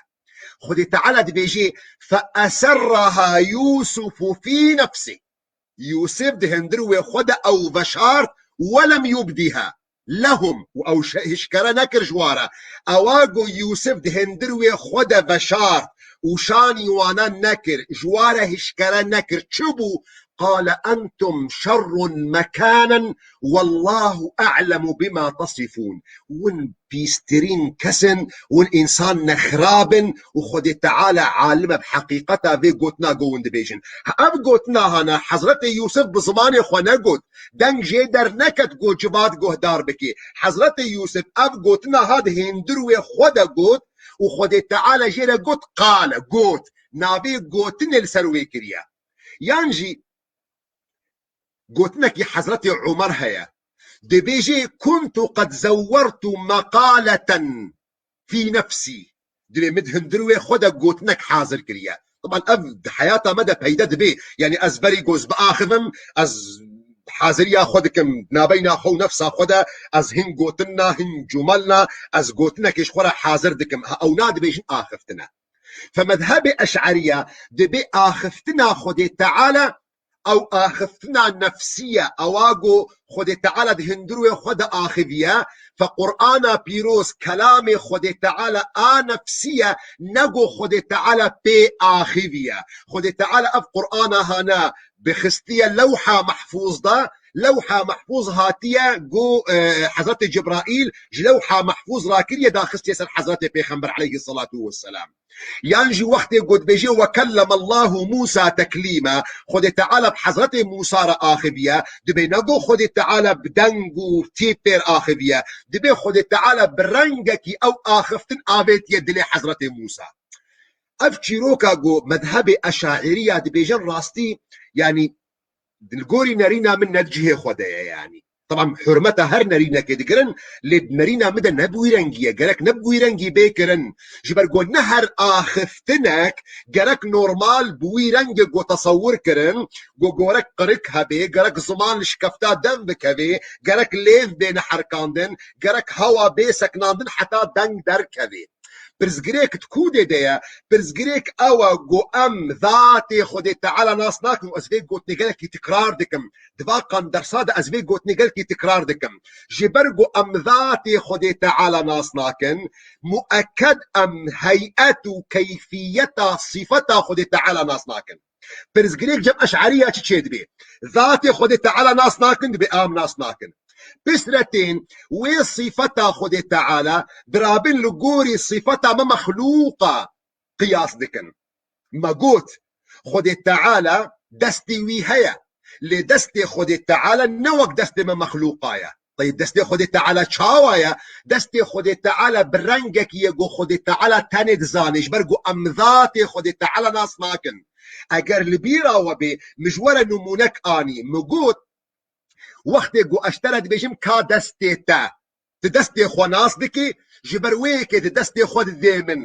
Xwedê Teala dibêje, fe eserraha Yûsufu fî nefsî. Yûsif di hindir wê xwe de ew veşart, welem yubdîha lehum, û ew şe-, hişkere nekir ji wa re. Ewa ku Yûsif di hindir wê xwe de veşart û şanî wana nekir, ji wa re hişkere nekir. Çi bû? Qale entum şerrun mekanen, wallahu a'lemu bima tesifûn. Win pîstirîn kes in, win însan ne xirab in û Xwedê Teala alim e bi heqîqeta vê gotina ku win dibêjin. Ev gotina hana Hezretê Yûsif bi zimanê xwe negot, deng jê derneket ku civat guhdar bike. Hezretê Yûsif ev gotina ha di hêndir wê xwe de got û Xwedê Teala jê re got, qale, got, navê gotinê li ser wê kiriye. Yan jî gotinekî Hezretê Umer heye. Dibêje, kuntu qed zewwertu meqaleten fî nefsî. Divê min di hundir wê xwe de gotinek hazir kiriye. Taban ev di heyata me de peyde dibe. Yanî ez berî goz biaxivim, ez haziriya xwe dikim, nabeyna xwe û nefsa xwe de ez hin gotinna, hin cumelna, ez gotinekê ji xwe re hazir dikim. Ha, ew nadibêjin axiftine. Fe mezhebê Eş'eriya dibê axiftina Xwedê Teala ew axiftina nefsî ye, ewa ku Xwedê Teala di hundirê xwe de axiviye. Fe Qur'ana pîroz kelamê Xwedê Teala a nefsî ye, ne ku Xwedê Teala pê axiviye. Xwedê Teala ev Qur'ana hane bixistiye lewha mehfûz de, lewha mehfûz hatiye ku, e, Hezretê Cibraîl ji lewha mehfûz rakiriye daxistiye ser Hezretê Pêxember aleyhisselatu vesselam. Yan jî wextê ku dibêje "Ve kelleme Allahu Musa teklîma", Xwedê Teala bi Hezretê Musa re axiviye, dibê ne ku Xwedê Teala bi deng û tîpêr axiviye, dibê Xwedê Teala bi rengekî ew axiftin avêtiye dilê Hezretê Musa. Ev çîroka ku mezhebê Eşaîriya dibêjin rastî, yanî li gorî nerîna min ne di cihê xwe de ye, yanî. Teban hurmeta her nerînekê digirin, lê di nerîna min de ne bi wî rengî ye, gerek ne bi wî rengî bê kirin. Ji ber ku ne her axiftinek gerek normal bi wî rengê ku tesewir kirin, ku gerek qirik hebe, gerek ziman li şikefta dem bikeve, gerek lêv bêne herkandin, gerek hewa bê seknandin heta deng derkeve. Pirsgirêk di ku dê de ye? Pirsgirêk ew e ku em zatê Xwedê Teala nas nakin û ez vê gotinê gelekî tikrar dikim. Di va qan dersa de ez vê gotinê gelekî tikrar dikim. Ji ber ku em zatê Xwedê Teala nas nakin, muekked em heyet û keyfiyeta sifeta Xwedê Teala nas nakin. Pirsgirêk cem Eş'eriya çi çêdibê? Zatê Xwedê Teala nas nakin, dibê em nas nakin. Pisretên wê sifeta Xwedê Teala dirabin li gorî sifeta me mexlûqa qiyas dikin. Me got, Xwedê Teala destê wî heye. Lê destê Xwedê Teala ne wek destê me mexlûqa ye. Teyb, destê Xwedê Teala çawa ye? Destê Xwedê Teala bi rengekî ye ku Xwedê Teala tenê dizane, ji ber ku em zatê Xwedê Teala nas nakin. Eger li bîra we bê, min ji we re nimûnek anî. Min got, wextê ku ez ji te re dibêjim ka destê te, tu destê xwe nas dikî, ji ber wê yekê tu destê xwe didê min.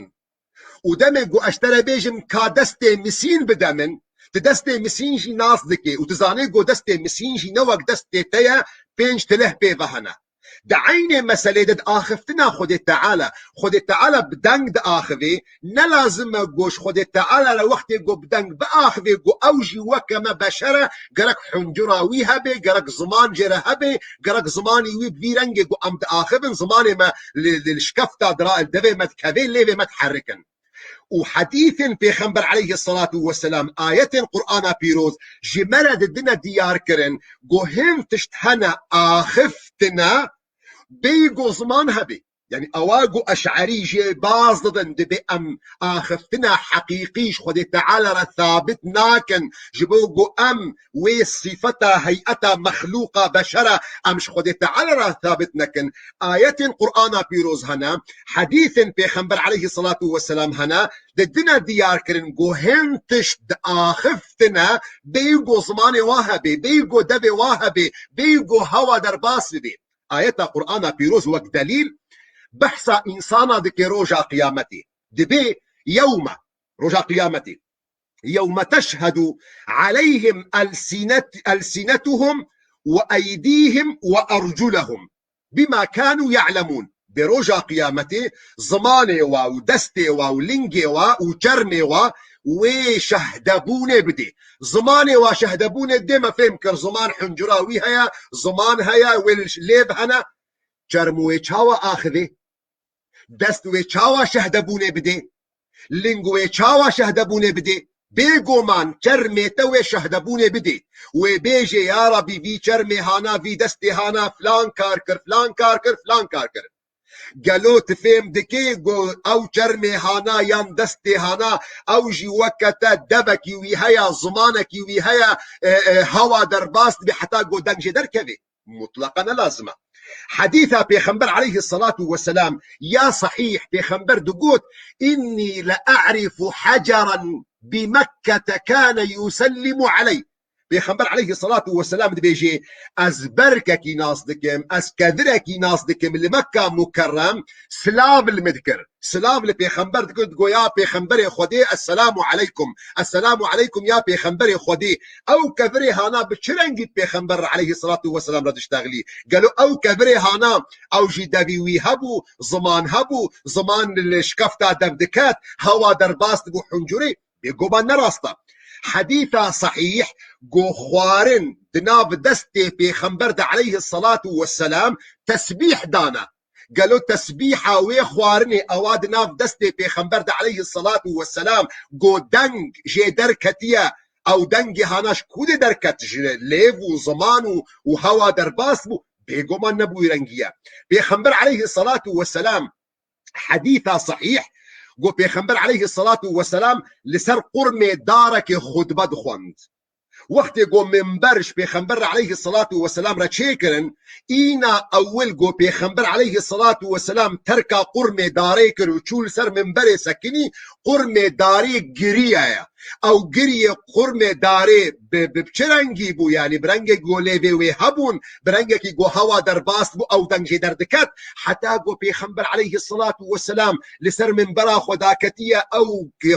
Û demê ku ez ji te re bêjim ka destê misîn bide min, tu destê misîn jî nas dikî û tu zanî ku destê misîn jî ne wek destê te ye, pênc tileh pê ve hene. Di eynê meselê de di axiftina Xwedê Teala, Xwedê Teala bi deng diaxivê, ne lazim e ku ji Xwedê Teala re wextê ku bi deng biaxivê ku ew jî weke me beşer e, gerek huncura wî hebe, gerek ziman jê re hebe, gerek zimanî wî bi vî rengê ku em diaxivin, zimanê me li, li, li şikefta dira, li devê me dikeve, lêvê me diherikin. Û hedîsên Pêxember aleyhisselatu vesselam, ayetên Qur'ana pîroz ji me re didine diyar kirin ku hin tişt hene axiftine bêyî ku ziman hebê. Yanî ewa ku Eş'erî jê baz didin, dibê em axiftina heqîqî ji Xwedê Teala re sabit nakin, ji bo ku em wê sifeta heyeta mexlûqa beşera em ji Xwedê Teala re sabit nekin. Ayetên Qur'ana pîroz hene, hedîsên Pêxember aleyhisselatu vesselam hene, didine diyar kirin ku hin tişt diaxiftine, bêyî ku zimanê wa hebê, bêyî ku devê wa hebê, bêyî ku hewa derbas bibê. Ayeta Qur'ana pîroz wek delîl behsa însana dike roja qiyametê. Dibê yewme, roja qiyametê. Yewme teşhedu aleyhim elsinet-, elsinetuhum ve eydihim ve erculehum bima kanu ya'lemun. Di roja qiyametê zimanê wa û destê wa û lingê wa û çermê wa wê şehdebûnê bidê. Zimanê wa şehdebûnê dê me fêm kir, ziman huncura wî heye, ziman heye, wê lêv hene. Çerm wê çawa axivê? Dest wê çawa şehdebûnê bidê? Ling wê çawa şehdebûnê bidê? Bêguman çermê te wê şehdebûnê bidê. Wê bêjê, ya Rabî, vî çermê hana, vî destê hana, filan kar kir, filan kar kir, filan kar kir. Gelo tu fêm dikê ku ew çermê hana yan destê hana, ew jî weke te devekî wî heye, zimanekî wî heye, e, e, hewa derbas dibe heta ku deng jê derkeve? Mutlaqa ne lazim e. Hedîsa Pêxember aleyhisselatu vesselam ya sahîh, Pêxember digot, "Inni le a'rifu heceran bi Mekkete kane yusellimu aleyh." Pêxember aleyhisselatu vesselam dibêje, ez berkekî nas dikim, ez kevirekî nas dikim, li Mekka Mukerrem silav li min dikir. Silav li Pêxember dikir, digo, ya Pêxemberê Xwedê, esselamu aleykum, esselamu aleykum ya Pêxemberê Xwedê. Ew kevirê hana bi çi rengî Pêxember aleyhisselatu vesselam re diştexilî? Gelo ew kevirê hana, ew jî devî wî hebû, ziman hebû, ziman li şikefta dev diket, hewa derbas dibû huncurê? Bêguman ne rast e. Hedîsa sehîh go xwarin di nav destê Pêxember de aleyhisselatu vesselam tesbîh dane. Gelo tesbîha wê xwarinê ewa di nav destê Pêxember de aleyhisselatu vesselam go deng jê derketiye, ew dengê hana ji ku de derket, ji lêv û ziman û, û hewa derbas bû, bêguman ne bi wî rengî ye. Pêxember aleyhisselatu vesselam, hedîsa sehîh, go Pêxember aleyhisselatu vesselam li ser qurmê darekê xutbe dixwend. Wextê go minber ji Pêxember re aleyhisselatu vesselam re çêkirin, îna ewil go Pêxember aleyhisselatu vesselam terka qurmê darê kir û çû li ser minberê sekinî, qurmê darê giriyaye. Ew giriyê qurmê darê bi, bi çi rengî bû? Yanî bi rengekî go lêvê wê hebûn, bi rengekî go hewa derbas bû, ew deng jê derdiket. Heta go Pêxember aleyhisselatu vesselam li ser minbera xwe daketiye, ew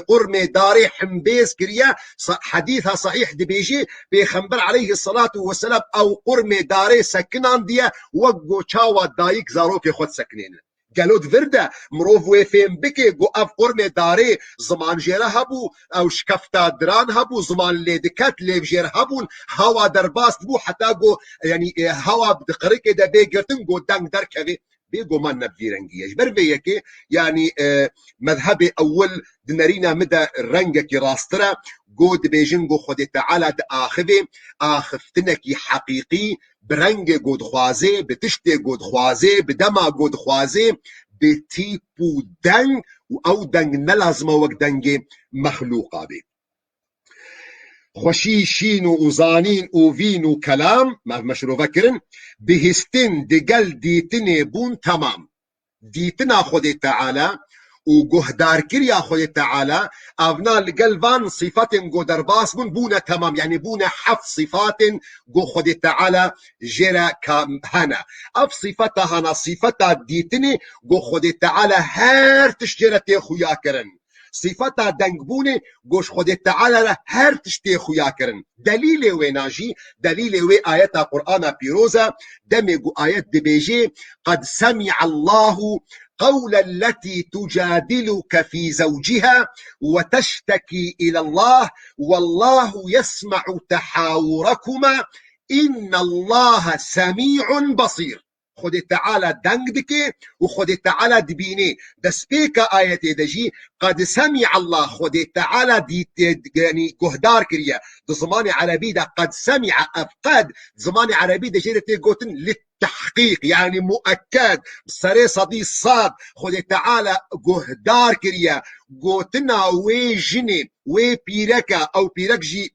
qurmê darê himbêz kiriye. Sa-, hedîsa sahîh dibêjî, Pêxember aleyhisselatu vesselam ew qurmê darê sekinandiye, wek go çawa dayik zarokê xwe disekinêne. Gelo di vir de mirov wê fêm bike, go ev qurmê darê ziman jê re hebû, ew şikefta diran hebû, ziman lê diket, lêv jê re hebûn, hewa derbas dibû, heta go, yanî, e, hewa di qirikê de bê girtin, go deng derkeve. Bêguman ne bi vî rengî ye. Ji ber vê yekê, yanî, e, mezhebê ewil di nerîna min de rengekî rasttir e. Go dibêjin, go Xwedê Teala diaxivê, axiftinekî heqîqî, bi rengê go dixwazê, bi tiştê go dixwazê, bi dema go dixwazê, bi tîp û deng, û ew deng ne lazim e wek dengê mexlûqa bê. Xweşî, şîn û, û zanîn û vîn û kelam, me, me şirove kirin, bihîstin digel dîtinê bûn temam. Dîtina Xwedê Teala û guhdarkiriya Xwedê Teala, evna li gel van sîfetên go derbas bûn, bûne temam, yanî bûne heft sîfetên go Xwedê Teala jê re ka-, hene. Ev sîfeta hana, sîfeta dîtinê, go Xwedê Teala her tişt jê re tê xuya kirin. Sîfeta dengbûnê, go ji Xwedê Teala re her tişt tê xuya kirin. Delîlê wêna jî, delîlê wê ayeta Qur'ana pîroz e, demê ku ayet dibêjê, "Qed semî'allahu qewle lletî tucadiluke fî zewciha we teştekî îlellah, wellahu yesme'u tehawurekuma, innellahe semî'un besîr." Xwedê Teala deng dike û Xwedê Teala dibîne. Destpêka ayetê de jî, "Qed semî'allah", Xwedê Teala dît, yanî guhdar kiriye. Di zimanê erebî de qed semî'a, ev qed, di zimanê erebî de jê re tê gotin li tehqîq, yanî muekked, bi serê sedî sed Xwedê Teala guhdar kiriye. Gotina wê jinê, wê pîreke, ew pîrek jî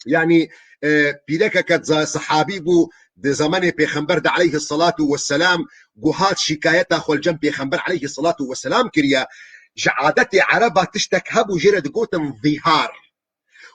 Yanî, e, pîrekeke za-, sehabî bû, di zemanê Pêxember de aleyhisselatu vesselam, ku hat şikayeta xwe li cem Pêxember aleyhisselatu vesselam kiriye. Ji adetê ereba tiştek hebû, jê re digotin zîhar.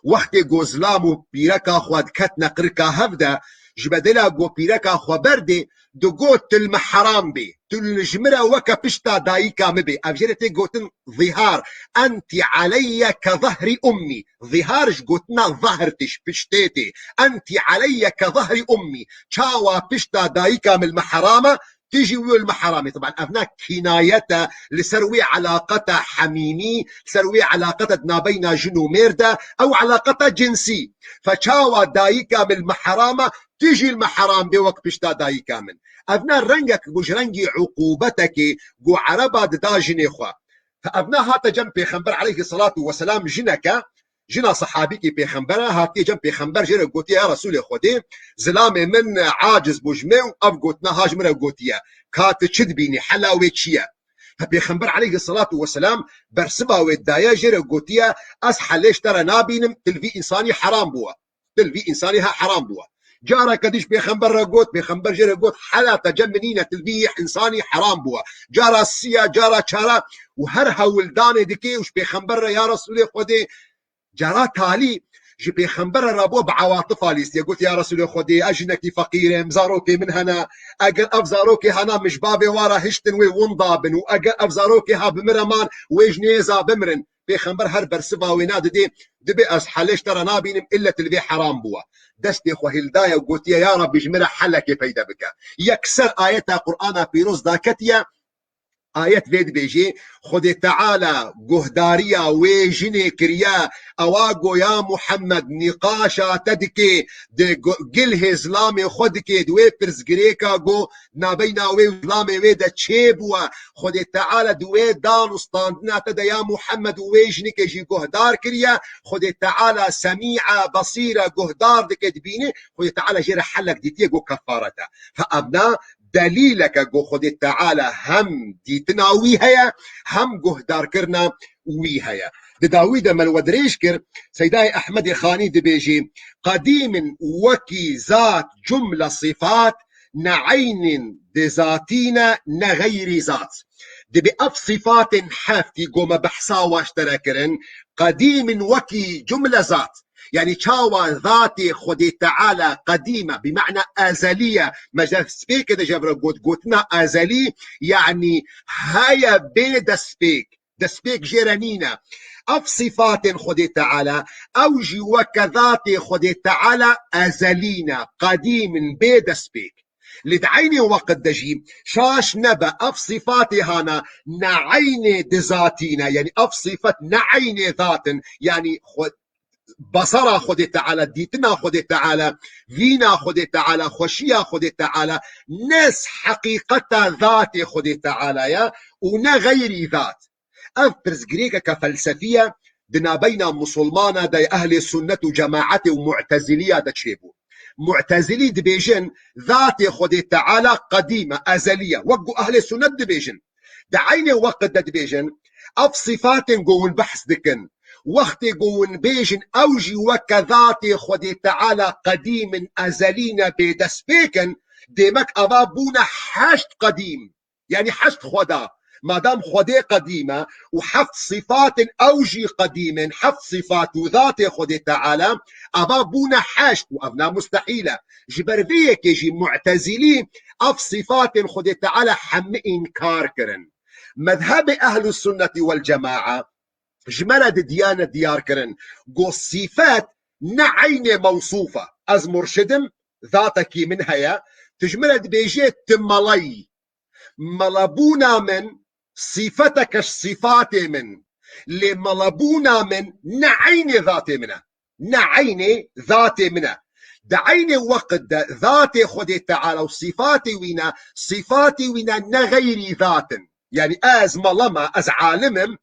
Wextê ku zilam û pîreka xwe diketine qirika hev de, ji bedela ku pîreka xwe berdê, digot, "Tu li me heram bê, tu li ji min re weke pişta dayika min bê." Ev jê re tê gotin zîhar. "Enti aleyye ke zehrî ummî." Zîhar ji gotina zehr tê, ji piştê tê. "Enti aleyye ke zehrî ummî." Çawa pişta dayika min li me heram e, tu jî wî li me heram î. Taban, ev ne kînayet e li ser wê eleqeta hemîmî, li ser wê eleqeta di nabeyna jin û mêr de, ew eleqeta cinsî. Fe çawa dayika min li me heram e, tu jî li me heram bê wek pişta dayika min. Ev ne rengek bû ji rengî uqubetekê ku ereba dida jinê xwe. Ev ne hate cem Pêxember aleyhisselatu vesselam, jineke, jina sehabîkî Pêxember e, hatiye cem Pêxember, jê re gotiye, "Ya Resûlê Xwedê, zilamê min aciz bû ji min û ev gotina ha ji min re gotiye. Ka tu çi dibînî, hela wê çi ye?" He, Pêxember aleyhisselatu vesselam bersiva wê daye, jê re gotiye, "Ez helê ji te re nabînim, tu li vî însanî heram bûwe." Dil vî însanî ha heram bûwe. Careke dî ji Pêxember re got, Pêxember jê re got, "Hela te cem min nîne, dil vî însanî heram bûwe." Cara siya, cara çara û her hewldanê dike û ji Pêxember re, "Ya Resûlê Xwedê." Cara talî ji pêxembere re bû bi ewatifa lîstiye. Got, ya Resûlê Xwedê, ez jinekî feqîr im, zarokê min hene. Eger ev zarokê hene min ji bavê wa re hiştin wê winda bin û eger ev zarokê ha bi min re man wê ji nêza bimirin. Pêxember her bersiva wê nadidê, dibê ez helê ji te re nabînim, illet li vê heram bûwa. Destê xwe hildaye û gotiye, ya Rabbî ji min re helekê peyde bike. Yekser ayeta Qur'ana pîroz daketiye, ayet vê dibêjê, Xwedê Teala guhdariya wê jinê kiriye, ewa go ya Muhammed nîqaşa te dike, di gu-, gilhê zilamê xwe dike, di wê pirsgirêka go nabeyna wê û zilamê wê de çê bûwe. Xwedê Teala di wê dan û standina te de ya Muhammed û wê jinikê jî guhdar kiriye. Xwedê Teala semî e, besîr e, guhdar dike, dibîne. Xwedê Teala jê re helek dîtiye go kefaret e. Fe evna delîleke ku Xwedê Teala hem dîtina wî heye, hem guhdarkirina wî heye. Di dawî de me li we dirêj kir, Seydayê Ehmedê Xanî dibêjî, qedîmin wekî zat cumle sifat, ne eynên di zatî ne, ne xeyrî zat. Dibê ev sifatên heftî ku me behsa wa ji te re kirin, qedîmin wekî cumle zat. Yanî çawa zatê Xwedê Teala qedîm e, bi mena ezelî ye, me ji destpêkê de ji hev re got, gotina ezelî, yanî heye bê destpêk, destpêk jê re nîne. Ev sifatên Xwedê Teala, ew jî weke zatê Xwedê Teala ezelî ne, qedîm in, bê destpêk. Lê di eynê weqt de jî şaş nebe, ev sifatê hana ne eynê di zatî ne, yanî ev sifet ne eynê zat in, yanî xwe-, basara Xwedê Teala, dîtina Xwedê Teala, vîna Xwedê Teala, xweşiya Xwedê Teala, ne heqîqeta zatê Xwedê Teala ye û ne xeyrî zat. Ev pirsgirêkeke felsefî ye di nabeyna misilmana de, ehlê sunnet û cemaetê û mu'teziliya de çêbû. Mu'tezilî dibêjin, zatê Xwedê Teala qedîm e, ezelî ye. Wek ku ehlê sunnet dibêjin. Di eynê weqt de dibêjin, ev sifatên ku hûn behs dikin, wextê ku hûn bêjin, ew jî weke zatê Xwedê Teala qedîm in, ezelî ne, bê destpêk in, demek eva bûne heşt qedîm. Yanî heşt Xweda. Madam Xwedê qedîm e û heft sifatên ew jî qedîm in, heft sifat û zatê Xwedê Teala, eva bûne heşt û ev namustehîl e. Ji ber vê yekê jî mu'tezilî ev sifatên Xwedê Teala hemî înkar kirin. Mezhebê ehlus sunnetî wel cemaa ji me re didiyane diyar kirin, got sifet ne eynê mewsûf e. Ez murşid im, zatekî min heye, tu ji min re dibêjê tu mele yî. Melebûna min sîfeteke ji sîfatê min. Lê melebûna min ne eynê zatê min e. Ne eynê zatê min e. Di eynê weqt de zatê Xwedê Teala û sîfatê wî ne, sîfatê wî ne, ne xeyrî zat in. Yanî ez mele me, ez alim im,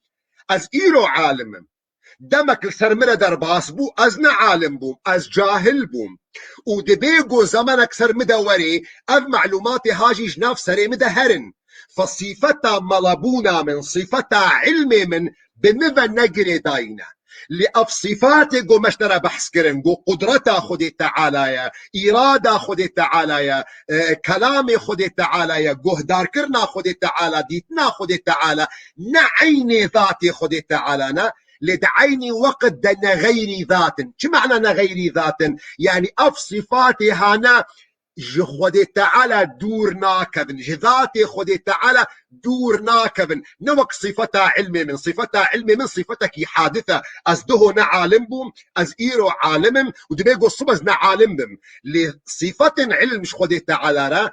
ez îro alim im. Demek li ser min re derbas bû, ez ne alim bûm, ez cahil bûm. Û dibê ku zemanek ser min de werê, ev melûmatê ha jî ji nav serê min de herin. Fe sîfeta melebûna min, sîfeta ilmê min bi min ve ne girêdayî ne. Lê ev sîfatê ku me ji te re behs kirin, ku qudreta Xwedê Teala ye, îrada Xwedê Teala ye, e, kelamê Xwedê Teala ye, guhdarkirina Xwedê Teala, dîtina Xwedê Teala, ne eynê zatê Xwedê Teala ne, lê di eynî weqt de ne xeyrî zat in. Çi mena ne xeyrî zat in? Yanî ev sîfatê hane ji Xwedê Teala dûr nakevin, ji zatê Xwedê Teala dûr nakevin. Ne wek sîfeta ilmê min. Sîfeta ilmê min sîfetekî hadis e. Ez duho ne alim bûm, ez îro alim im û dibê ku sib ez ne alim bim. Lê sîfetên ilm ji Xwedê Teala re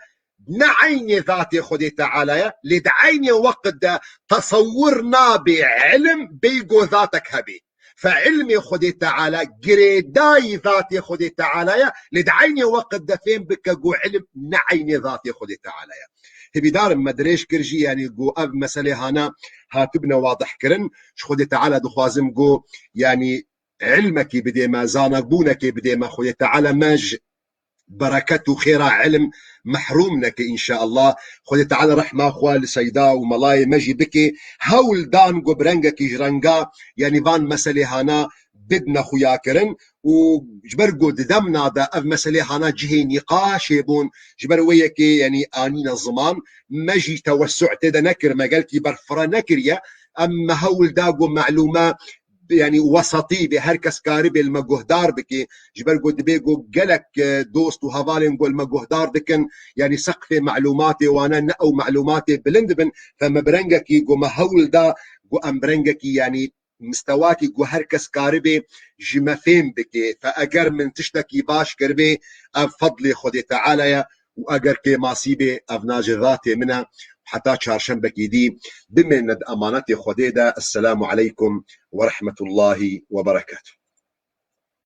ne eynê zatê Xwedê Teala ye, lê di eynê weqt de tesewwur nabe ilm bêyî ku zatek hebe. Fe ilmê Xwedê Teala girêdayî zatê Xwedê Teala ye, lê di eynê weqt de fêm bike ku ilm ne eynê zatê Xwedê Teala ye. Hêvîdar im me dirêj kir jî, yanî ku ev meselê hana hatibine wadih kirin. Ji Xwedê Teala dixwazim ku, yanî, ilmekî bidê me, zanakbûnekê bidê me. Xwedê Teala me ji bereket û xêra ilm mehrûm neke înşeallah. Xwedê Teala rehma xwe li Seyda û melayê me jî bike. Hewl dan ku bi rengekî ji renga, yanî van meselê hana bidine xuyakirin û ji ber ku di demna de ev meselê hana cihê nîqaşê bûn, ji ber wê yekê, yanî anîne ziman, me jî tewessu tê de nekir, me gelkî berfire nekiriye. Em me hewl da ku melûme yanî wesatî bê, her kes karibe li me guhdar bike, ji ber ku dibê ku gelek, e, dost û hevalên ku li me guhdar dikin, yanî seqfê melûmatê wane ne ew melûmatê bilind bin, fe me bi rengekî ku me hewl da ku em bi rengekî, yanî mistewakî ku her kes karibe ji me fêm bike. Fe eger min tiştekî baş kiribe, ev fedlê Xwedê Teala ye û eger kêmasî bê, ev na ji zatê min e. Heta çarşembekî dî bimêne di emanetê Xwedê de. Esselamu aleykum ve rahmetullahi ve berekatuh.